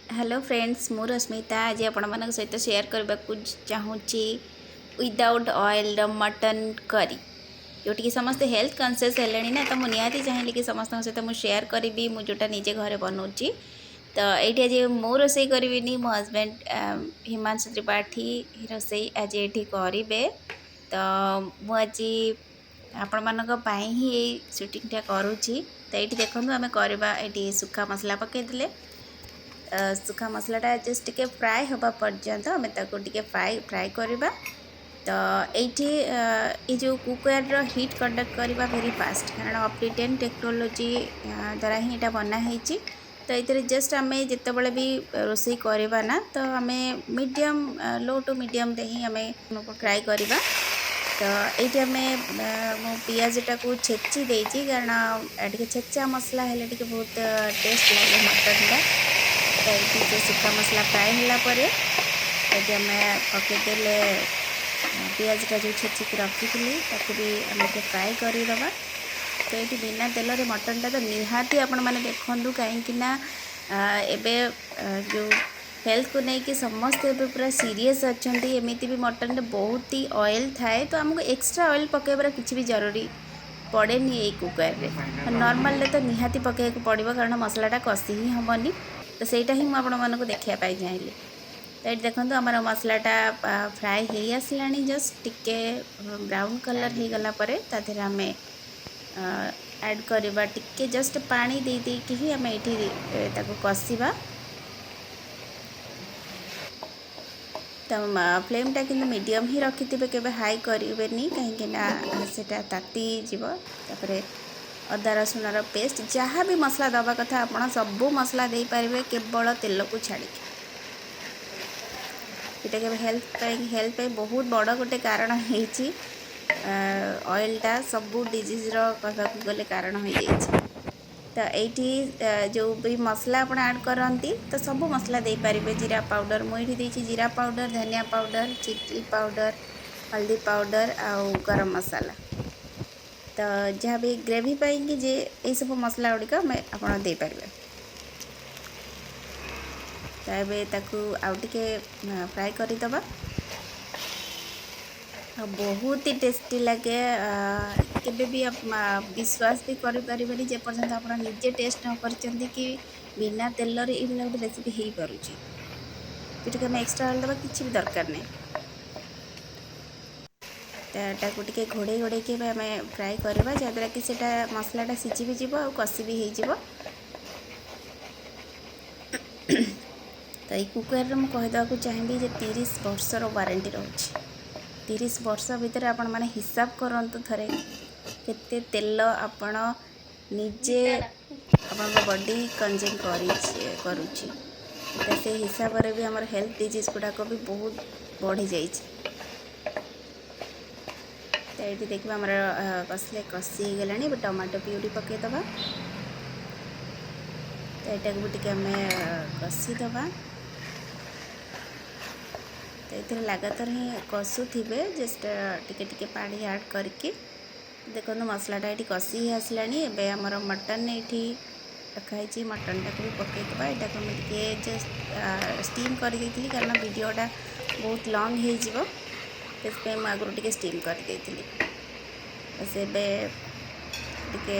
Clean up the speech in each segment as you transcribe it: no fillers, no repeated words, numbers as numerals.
Hello friends, ମୁଁ ରଶ୍ମିତା। ଆଜି ଆପଣମାନଙ୍କ ସହିତ ସେୟାର କରିବାକୁ ଚାହୁଁଛି ୱିଦାଉଟ୍ ଅଏଲ୍ର ମଟନ୍ କରି, ଯେଉଁଠିକି ସମସ୍ତେ ହେଲ୍ଥ କନସିୟସ୍ ହେଲେଣି ନା, ତ ମୁଁ ନିହାତି ଚାହିଁଲି କି ସମସ୍ତଙ୍କ ସହିତ ମୁଁ ସେୟାର କରିବି ମୁଁ ଯେଉଁଟା ନିଜେ ଘରେ ବନାଉଛି। ତ ଏଇଠି ଆଜି ମୁଁ ରୋଷେଇ କରିବିନି, ମୋ ହଜବେଣ୍ଡ ହିମାଂଶୁ ତ୍ରିପାଠୀ ରୋଷେଇ ଆଜି ଏଇଠି କରିବେ। ତ ମୁଁ ଆଜି ଆପଣମାନଙ୍କ ପାଇଁ ହିଁ ଏଇ ସୁଟିଂଟା କରୁଛି। ତ ଏଇଠି ଦେଖନ୍ତୁ, ଆମେ କରିବା ଏଇଠି ଶୁଖା ମସଲା ପକାଇଦେଲେ। ଶୁଖା ମସଲାଟା ଜଷ୍ଟ ଟିକେ ଫ୍ରାଏ ହେବା ପର୍ଯ୍ୟନ୍ତ ଆମେ ତାକୁ ଟିକେ ଫ୍ରାଏ ଫ୍ରାଏ କରିବା। ତ ଏଇଠି ଏଇ ଯେଉଁ କୁକର୍ର ହିଟ୍ କଣ୍ଡକ୍ଟ କରିବା ଭେରି ଫାଷ୍ଟ, କାରଣ ଅପ୍ଟି 10 ଟେକ୍ନୋଲୋଜି ଦ୍ୱାରା ହିଁ ଏଇଟା ବନା ହେଇଛି। ତ ଏଥିରେ ଜଷ୍ଟ ଆମେ ଯେତେବେଳେ ବି ରୋଷେଇ କରିବା ନା, ତ ଆମେ ମିଡ଼ିୟମ୍, ଲୋ ଟୁ ମିଡ଼ିୟମ୍ରେ ହିଁ ଆମେ ଫ୍ରାଏ କରିବା। ତ ଏଇଠି ଆମେ ମୁଁ ପିଆଜଟାକୁ ଛେଚି ଦେଇଛି, କାରଣ ଟିକେ ଛେଚା ମସଲା ହେଲେ ଟିକେ ବହୁତ ଟେଷ୍ଟ ଲାଗେ ମଟନଟା। ତ ଏଇଠି ସେ ଶୁଖା ମସଲା ଫ୍ରାଏ ହେଲା ପରେ ଏଠି ଆମେ ପକାଇଦେଲେ ପିଆଜଟା ଯେଉଁ ଛେଚିକି ରଖିଥିଲି, ତାକୁ ବି ଆମେ ଟିକେ ଫ୍ରାଏ କରିଦେବା। ତ ଏଇଠି ବିନା ତେଲରେ ମଟନଟା ତ ନିହାତି ଆପଣମାନେ ଦେଖନ୍ତୁ, କାହିଁକି ନା ଏବେ ଯେଉଁ ହେଲ୍ଥକୁ ନେଇକି ସମସ୍ତେ ଏବେ ପୁରା ସିରିୟସ୍ ଅଛନ୍ତି। ଏମିତି ବି ମଟନରେ ବହୁତ ହି ଅଏଲ୍ ଥାଏ, ତ ଆମକୁ ଏକ୍ସଟ୍ରା ଅଏଲ୍ ପକାଇବାର କିଛି ବି ଜରୁରୀ ପଡ଼େନି ଏଇ କୁକର୍ରେ। ନର୍ମାଲରେ ତ ନିହାତି ପକାଇବାକୁ ପଡ଼ିବ, କାରଣ ମସଲାଟା କଷି ହିଁ ହେବନି। ତ ସେଇଟା ହିଁ ମୁଁ ଆପଣମାନଙ୍କୁ ଦେଖିବା ପାଇଁ ଚାହିଁଲି। ତ ଏଇଠି ଦେଖନ୍ତୁ, ଆମର ମସଲାଟା ଫ୍ରାଏ ହେଇ ଆସିଲାଣି। ଜଷ୍ଟ ଟିକେ ବ୍ରାଉନ୍ କଲର୍ ହେଇଗଲା ପରେ ତା ଦେହରେ ଆମେ ଆଡ଼୍ କରିବା ଟିକେ ଜଷ୍ଟ ପାଣି ଦେଇ ଦେଇକି ହିଁ ଆମେ ଏଇଠି ତାକୁ କଷିବା। ତ ଫ୍ଲେମ୍ଟା କିନ୍ତୁ ମିଡ଼ିୟମ୍ ହିଁ ରଖିଥିବେ, କେବେ ହାଇ କରିବେନି, କାହିଁକି ନା ସେଇଟା ତାତିଯିବ। ତାପରେ ଅଦା ରସୁଣର ପେଷ୍ଟ, ଯାହା ବି ମସଲା ଦେବା କଥା ଆପଣ ସବୁ ମସଲା ଦେଇପାରିବେ, କେବଳ ତେଲକୁ ଛାଡ଼ିକି। ଏଇଟା କେବେ ହେଲ୍ଥ ପାଇଁ ବହୁତ ବଡ଼ ଗୋଟେ କାରଣ ହେଇଛି। ଅଏଲ୍ଟା ସବୁ ଡିଜିଜ୍ର କହିବାକୁ ଗଲେ କାରଣ ହେଇଯାଇଛି। ତ ଏଇଠି ଯେଉଁ ବି ମସଲା ଆପଣ ଆଡ଼୍ କରନ୍ତି, ତ ସବୁ ମସଲା ଦେଇପାରିବେ। ଜିରା ପାଉଡ଼ର, ମୁଁ ଏଇଠି ଦେଇଛି ଜିରା ପାଉଡ଼ର, ଧନିଆ ପାଉଡ଼ର, ଚିଲି ପାଉଡ଼ର, ହଳଦୀ ପାଉଡ଼ର ଆଉ ଗରମ ମସଲା। ତ ଯାହା ବି ଗ୍ରେଭି ପାଇଁକି ଯେ ଏଇସବୁ ମସଲା ଗୁଡ଼ିକ ଆମେ ଆପଣ ଦେଇପାରିବେ। ତ ଏବେ ତାକୁ ଆଉ ଟିକେ ଫ୍ରାଏ କରିଦେବା। ଆଉ ବହୁତ ହି ଟେଷ୍ଟି ଲାଗେ। କେବେ ବି ବିଶ୍ୱାସ ବି କରିପାରିବେନି, ଯେପର୍ଯ୍ୟନ୍ତ ଆପଣ ନିଜେ ଟେଷ୍ଟ ନ କରିଛନ୍ତି, କି ବିନା ତେଲରେ ଏଇଭଳିଆ ଗୋଟେ ରେସିପି ହେଇପାରୁଛି, ଯେଉଁଟାକି ଆମେ ଏକ୍ସଟ୍ରା ଅଏଲ୍ ଦେବା କିଛି ବି ଦରକାର ନାହିଁ। ତ ଏଟାକୁ ଟିକେ ଘୋଡ଼େଇ ଘୋଡ଼େଇକି ଏବେ ଆମେ ଫ୍ରାଏ କରିବା, ଯାହାଦ୍ୱାରା କି ସେଇଟା ମସଲାଟା ସିଝି ବି ଯିବ ଆଉ କଷି ବି ହେଇଯିବ। ତ ଏଇ କୁକର୍ରେ ମୁଁ କହିଦେବାକୁ ଚାହିଁବି ଯେ 30 ବର୍ଷର ୱାରେଣ୍ଟି ରହୁଛି। 30 ବର୍ଷ ଭିତରେ ଆପଣମାନେ ହିସାବ କରନ୍ତୁ ଥରେ, କେତେ ତେଲ ଆପଣ ନିଜେ ଆପଣଙ୍କ ବଡ଼ି କନଜ୍ୟୁମ୍ କରୁଛି। ତ ସେଇ ହିସାବରେ ବି ଆମର ହେଲ୍ଥ ଡିଜିଜ୍ ଗୁଡ଼ାକ ବି ବହୁତ ବଢ଼ିଯାଇଛି। ତ ଏଇଠି ଦେଖିବା, ଆମର କଷିଲେ କଷି ହେଇଗଲାଣି। ଏବେ ଟମାଟୋ ପିଉରି ପକାଇଦେବା। ତ ଏଇଟାକୁ ବି ଟିକେ ଆମେ କଷିଦେବା। ତ ଏଥିରେ ଲଗାତାର ହିଁ କଷୁଥିବେ, ଜଷ୍ଟ ଟିକେ ଟିକେ ପାଣି ଆଡ଼୍ କରିକି। ଦେଖନ୍ତୁ, ମସଲାଟା ଏଇଠି କଷି ହେଇ ଆସିଲାଣି। ଏବେ ଆମର ମଟନ୍ ଏଇଠି ରଖାହେଇଛି, ମଟନ୍ଟାକୁ ବି ପକାଇଦେବା। ଏଇଟାକୁ ଆମେ ଟିକେ ଜଷ୍ଟ ଷ୍ଟିମ୍ କରିଦେଇଥିଲି, କାରଣ ଭିଡ଼ିଓଟା ବହୁତ ଲଙ୍ଗ୍ ହେଇଯିବ, ସେଥିପାଇଁ ମୁଁ ଆଗରୁ ଟିକେ ଷ୍ଟିମ୍ କରିଦେଇଥିଲି। ବାସ୍, ଏବେ ଟିକେ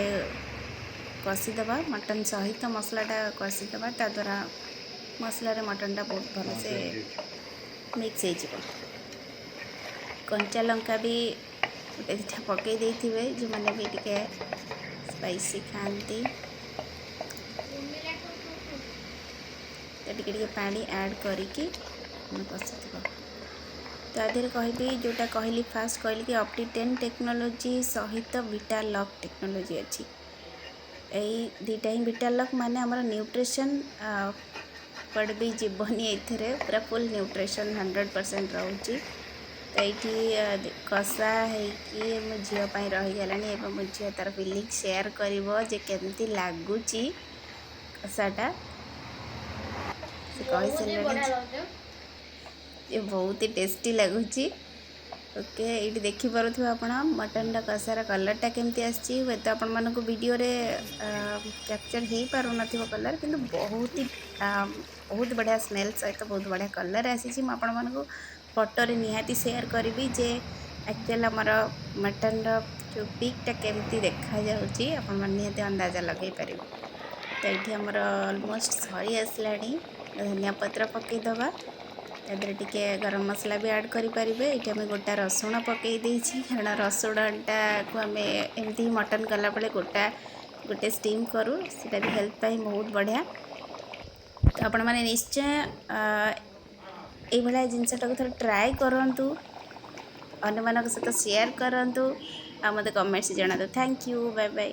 କଷିଦେବା, ମଟନ୍ ସହିତ ମସଲାଟା କଷିଦେବା। ତା ଦ୍ୱାରା ମସଲାରେ ମଟନ୍ଟା ବହୁତ ଭଲସେ ମିକ୍ସ ହେଇଯିବ। କଞ୍ଚା ଲଙ୍କା ବି ଗୋଟେ ଦୁଇଟା ପକାଇ ଦେଇଥିବେ, ଯେଉଁମାନେ ବି ଟିକେ ସ୍ପାଇସି ଖାଆନ୍ତି। ତ ଟିକେ ଟିକେ ପାଣି ଆଡ଼୍ କରିକି ଆମେ କଷୁଥିବା। ତା ଦେହରେ କହିବି, ଯେଉଁଟା କହିଲି ଫାଷ୍ଟ କହିଲି କି ଅପ୍ଟି 10 ଟେକ୍ନୋଲୋଜି ସହିତ ଭିଟା ଲକ୍ ଟେକ୍ନୋଲୋଜି ଅଛି। ଏଇ ଦୁଇଟା ହିଁ ଭିଟା ଲକ୍, ମାନେ ଆମର ନ୍ୟୁଟ୍ରିସନ୍ କୁଆଡ଼େ ବି ଯିବନି। ଏଥିରେ ପୁରା ଫୁଲ୍ ନ୍ୟୁଟ୍ରିସନ୍ 100% ରହୁଛି। ତ ଏଇଠି କଷା ହେଇକି ମୋ ଝିଅ ପାଇଁ ରହିଗଲାଣି। ଏବଂ ମୋ ଝିଅ ତାର ଫିଲିଙ୍ଗ ସେୟାର କରିବ ଯେ କେମିତି ଲାଗୁଛି କଷାଟା। ସେ ବହୁତ ହି କହିସାରିଲାଣି ବଢ଼ିଆ ଲାଗୁଛି। ଯେ ବହୁତ ହି ଟେଷ୍ଟି ଲାଗୁଛି। ଓକେ, ଏଇଠି ଦେଖିପାରୁଥିବେ ଆପଣ ମଟନ୍ର କଷାର କଲର୍ଟା କେମିତି ଆସିଛି। ହୁଏତ ଆପଣମାନଙ୍କୁ ଭିଡ଼ିଓରେ କ୍ୟାପଚର୍ ହେଇପାରୁନଥିବ କଲର୍, କିନ୍ତୁ ବହୁତ ହି ବହୁତ ବଢ଼ିଆ ସ୍ମେଲ୍ ସହିତ ବହୁତ ବଢ଼ିଆ କଲର୍ ଆସିଛି। ମୁଁ ଆପଣମାନଙ୍କୁ ଫଟୋରେ ନିହାତି ସେୟାର କରିବି ଯେ ଆକ୍ଚୁଆଲି ଆମର ମଟନ୍ର ଯେଉଁ ପିକ୍ଟା କେମିତି ଦେଖାଯାଉଛି। ଆପଣମାନେ ନିହାତି ଅନ୍ଦାଜା ଲଗାଇ ପାରିବେ। ତ ଏଇଠି ଆମର ଅଲମୋଷ୍ଟ ସରି ଆସିଲାଣି। ଧନିଆ ପତ୍ର ପକାଇଦେବା, ତା ଦେହରେ ଟିକେ ଗରମ ମସଲା ବି ଆଡ଼୍ କରିପାରିବେ। ଏଇଠି ଆମେ ଗୋଟା ରସୁଣ ପକାଇ ଦେଇଛି, କାରଣ ରସୁଣଟାକୁ ଆମେ ଏମିତି ହିଁ ମଟନ୍ କଲାବେଳେ ଗୋଟା ଗୋଟେ ଷ୍ଟିମ୍ କରୁ। ସେଇଟା ବି ହେଲ୍ଥ ପାଇଁ ବହୁତ ବଢ଼ିଆ। ତ ଆପଣମାନେ ନିଶ୍ଚୟ ଏଇଭଳିଆ ଜିନିଷଟାକୁ ଥରେ ଟ୍ରାଏ କରନ୍ତୁ, ଅନ୍ୟମାନଙ୍କ ସହିତ ସେୟାର କରନ୍ତୁ ଆଉ ମୋତେ କମେଣ୍ଟସ୍ ଜଣାନ୍ତୁ। Thank you, bye bye.